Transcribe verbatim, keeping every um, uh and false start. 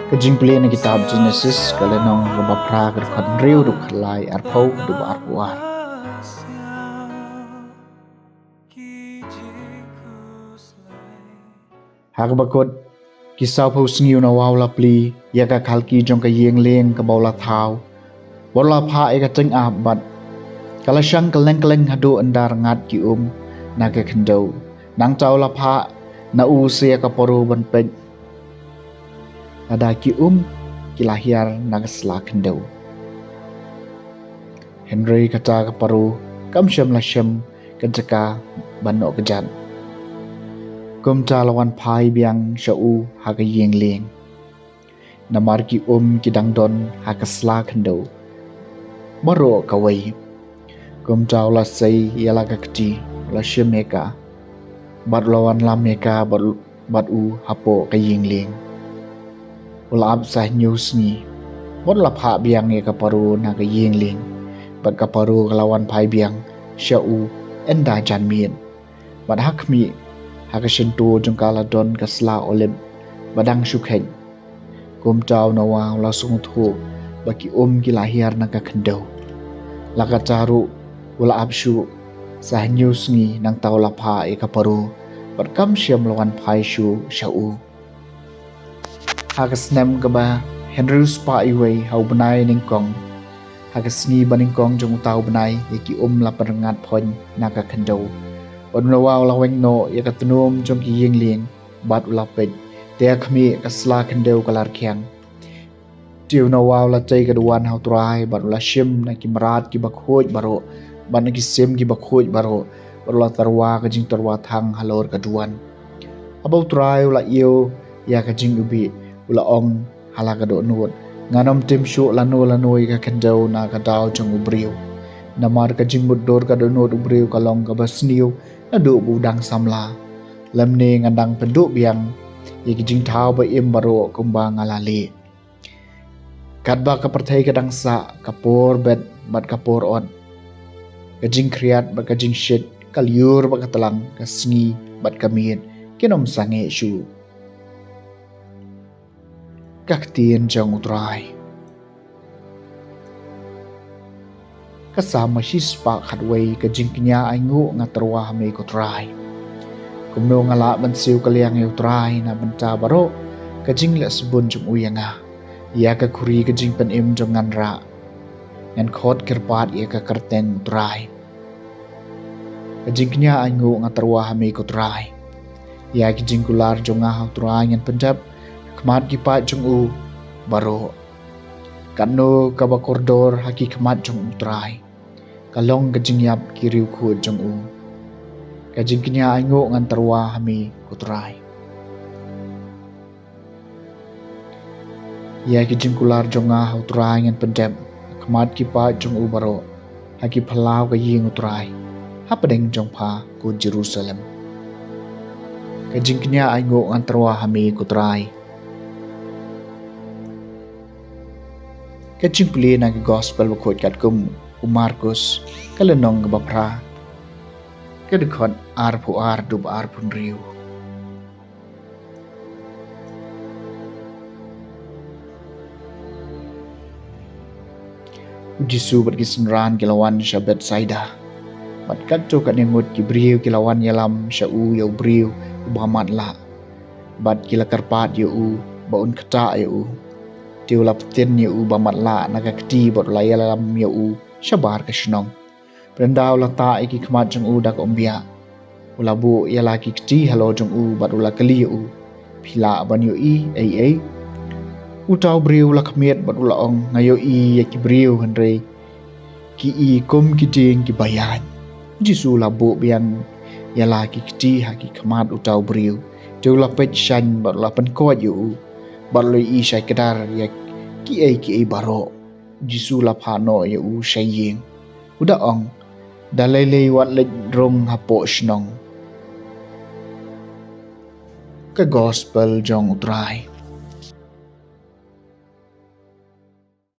Ka jingpule na kitab Genesis, ka lynnong kaba phra, ka dkhot hynriew haduh khatlai, arphew haduh arphew ar. Ha kaba kut, ki sawphew sngi u Noah u la plie ïa ka khalki jong ka ïing lieng kaba u la thaw, bad u la phah ïa ka tyngab, bad ka la shang kylleng kylleng haduh ynda rngat ki um na ka khyndew. Nangta u la phah na u sa ïa ka paro ban peit lada ki um ki la hiar na ka sla khyndew. Hynrei kata ka paro kam shym la shem ka jaka ban noh kjat. Kumta la wan phai biang sha u ha ka ïing lieng, namar ki um ki dang don ha ka sla khyndew baroh kawei. Kumta u la sei ïa la ka kti, u la shim ïa ka, bad u la wanlam ïa ka bad, bad u hapoh ka ïing lieng. U la ap sa hynñiew sngi, bad u la phah biang ïa ka paro na ka ïing lieng, bad ka paro ka la wan phai biang sha u ynda jan miet. Bad ha khmih, ha ka shyntur jong ka la don ka sla olib ba dang shu kheit. Kumta u Noah u la sngewthuh ba ki um ki la hiar na ka khyndew. La kata ruh u la ap shuh sa hynñiew sngi, nangta u la phah ïa ka paro, bad kam shym la wan phai shuh sha u. Ha ka snem kaba hynriew spah uwei ha u bnai nyngkong, ha ka sngi ba nyngkong jong uta u bnai, ïa ki um la pynrngat phoiñ na ka khyndew. Bad u Noah u la weng noh ïa ka tnum jong ka ïing lieng, bad u la peit, te ha khmih ka sla khyndew ka la rkhiang. Te u Noah u la tei ka duwan ha u Trai, bad u la shim na ki mrad kiba khuid baroh, bad na ki sim kiba khuid baroh, bad u la tyrwa ka jingtyrwa thang halor ka duwan. Haba u Trai u la ïoh ïa ka jingïohi, u la ong ha la ka dohnud, ngan ym tim shuh lano lano ïa ka khyndew na ka daw jong u briew. Namar ka jingmutdur ka dohnud u briew ka long kaba sniew naduh ba u dang samla. Lymne ngan dang pynduh biang ïa ki jingthaw ba im baroh kumba nga la leh. Katba ka pyrthei ka dang sah, ka por bet bad ka por ot, ka jingkhriat bad ka jingshit, ka lyiur bad ka tlang, ka sngi bad ka miet, kin ym sangeh shuh. Ka ktien jong u Trai. Ka Salm shispah khatwei. Ka jingkñia ainguh nga tyrwa ha me ko Trai. Kumno nga lah ban siew kylliang ïa u Trai na bynta baroh ka jingleh sbun jong u ïa nga? Ïa ka khuri ka jingpynim jong ngan rah, ngan khot kyrpad ïa ka kyrteng u Trai. Ka jingkñia ainguh nga tyrwa ha me ko Trai. Ïa ki jingkular jong nga ha u Trai ngan pyndep, ha khmat ki paid jong u baroh. Katno kaba kordor ha ki khmat jong u Trai ka long ka jingïap ki riewkhuid jong u. Ka jingkñia ainguh ngan tyrwa ha me ko Trai. Ïa ki jingkular jong nga ha u Trai ngan pyndep, ha khmat ki paid jong u baroh, ha ki phyllaw ka ïing u Trai, hapdeng jong pha ko Jerusalem. Ka jingkñia ainguh ngan tyrwa ha me ko Trai. Ka jingpule na ka Gospel bakhuid katkum u Markus, ka lynnong kaba phra, ka dkhot arphew ar haduh arphew hynriew. U Jisu bad ki synran ki la wan sha Bethsaida. Bad katto katne ngut ki briew ki la wan ïalam sha u ïa u briew uba matlah, bad ki la kyrpad ïa u ba un ktah ïa u. Te u la pyntin ïa uba matlah na ka kti bad u la ïalam ïa u shabar ka shnong. Bad ynda u la tah ïa ki khmat jong u da ka umbiah, u la buh ïa la ki kti halor jong u bad u la kylli ïa u, phi lah ban ïohi ei ei? Uta u briew u la khmied bad u la ong, nga ïohi ïa ki briew hynrei ki i kum ki dieng kiba ïaid. U Jisu u la buh biang ïa la ki kti ha ki khmat uta u briew. Te u la peit shaiñ bad u la pynkoit ïa u, bad u la ïohi shai kdar ïa kiei kiei baroh. U Jisu u la phah noh ïa u sha ïing. U da ong, da lei lei wat leit rung hapoh shnong. Ka Gospel jong u Trai.